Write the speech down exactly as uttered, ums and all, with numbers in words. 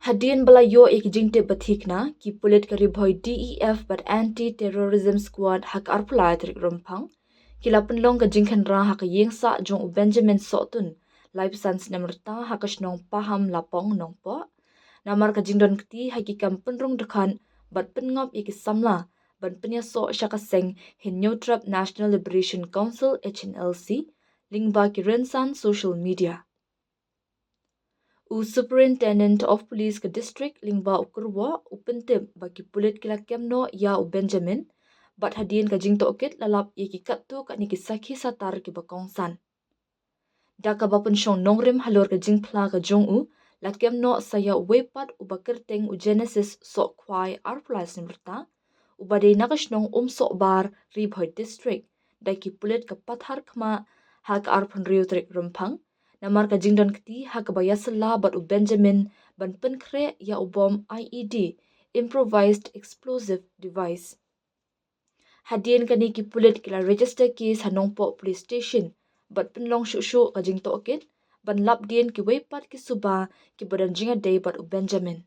Hadien ba la ïoh ïa ki jingtip ba thikna, ki pulit ka Ri Bhoi D E F bad Anti Terrorism Squad ha ka arphew lai tarik Rymphang ki la pynlong ka jingkhynra ha ka ïing sah jong u Benjamin Sohtun, laiphew san snem rta, ha ka shnong Paham Lapong, Nongpoh, namar ka jingdon kti ha ki kam pynrung dkhot bad pynngop ïa ki samla ban pynïasoh sha ka seng Hynñiewtrep National Liberation Council, H N L C, lyngba ki rynsan social media. U Superintendent of Police ka district lyngba u kyrwoh u pyntip ba ki pulit ki la kem noh ïa u Benjamin, bad hadien ka jingtohkit la lap ïa ki katto katne ki sakhi satar kiba kongsan. Da kaba pynshong nongrim halor ka jingphla ka jong u, la kem noh sa ïa uwei pat uba kyrteng u Genesis Sohkhwai, arphew lai snem rta, uba dei na ka shnong Umsohbar, Ri Bhoi District, da ki pulit ka Patharkhmah ha ka arphew hynriew tarik Rymphang, namar ka jingdon kti ha kaba ïasylla bad u Benjamin ban pynkhreh ïa u bom I E D, improvised explosive device. Hadien kane ki pulit ki la register case ha Nongpoh Police Station bad pynlong shuh shuh ka jingtohkit ban lap dien kiwei pat ki suba kiba don jingïadei bad u Benjamin.